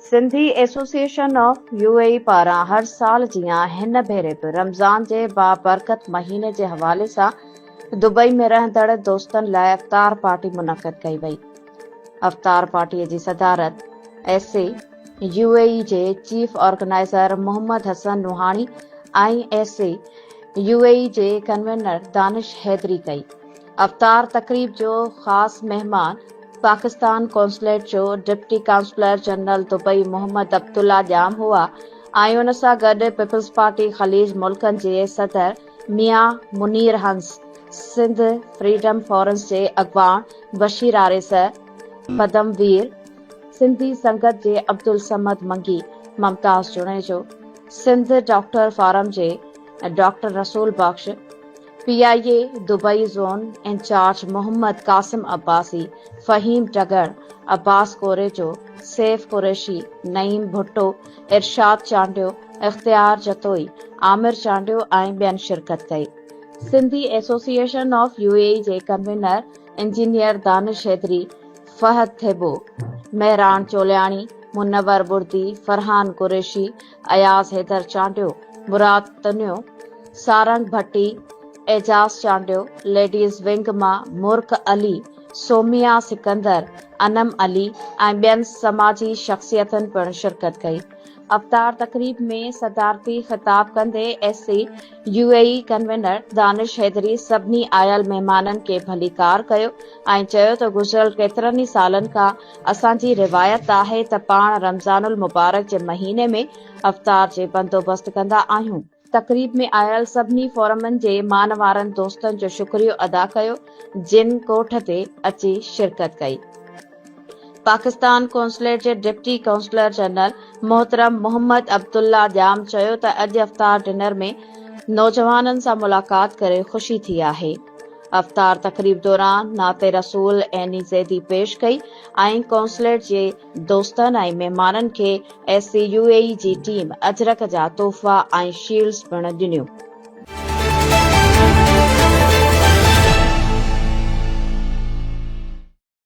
Sindhi association of U A E پاران هر سال جيان هن ڀيري به رمضان جي بابرڪت مهيني جي حوالي سان دبئي ۾ رهندڙ دوستن لاء افطار پارٽي منعقد ڪئي وئي. افطار پارٽي جي صدارت ايس اي يو اي اي جي chief organizer Muhammad Hassan Nohani ۽ S A U A E جي ڪنوينر دانش حيدري ڪئي. افطار تقريب جو خاص مهمان پاڪستان قونصليٽ جو deputy consular general Dubai Muhammad Abdullah Jam هئا ۽ ان سان گڏ پيپلز پارٽي خليج ملڪن جي صدر ميان منير هنس، سنڌ فريڊم فورنس جي اڳواڻ بشير آريسر، پدم وير، سنڌي سنگت جي عبدالصمد منگي، ممتاز جوڻيجو، سنڌ ڊاڪٽر فارم جي doctor Rasool Bakhsh, P I A Dubai zone incharge Muhammad Qasim Abbasi, Faheem Tagar, Abbas Korejo, Saif Qureshi, Naeem Bhutto, Irshad Chandio, Ikhtiar Jatoi, Amir Chandio ۽ ٻين شرڪت ڪئي. Sindhi association of U A E جي convener engineer دانش حيدري، فهد ٿيٻو، مهراڻ چولياڻي، منور بڙدي، فرحان قريشي، اياز حيدر چانڊيو، مراد تنيو، سارنگ ڀٽي، Ejaz Chandio, ladies wing مان مرڪ علي، سوميا سڪندر، انم علي ۽ ٻين سماجي شخصيتن پڻ شرڪت ڪئي. افطار تقريب ۾ صدارتي خطاب ڪندي S C U A E convener Danish Haidri سڀني آيل مهمانن کي ڀليڪار ڪيو ۽ چيو ته گذريل ڪيترن ئي سالن کان اسان جي روايت آهي ته پاڻ رمضان المبارڪ جي مهيني ۾ افطار جي بندوبست ڪندا آهيون. تقريب ۾ آيل سڀني فورمن جي مان وارن دوستن جو شڪريو ادا ڪيو جن ڪوٺ تي اچي شرڪت ڪئي. پاڪستان قونصليٽ جي ڊپٽي قونصلر جنرل محترم محمد عبدالله ڄام چيو ته اڄ افطار ڊنر ۾ نوجوانن سان ملاقات ڪري خوشي ٿي آهي. افطار تقريب دوران نعت رسول عيني زيدي پيش ڪئي ۽ قونصليٽ جي دوستن ۽ مهمانن کي ايس سي يو اي اي جي ٽيم اجرڪ جا تحفا ۽ شيلڊز پڻ ڏنيون.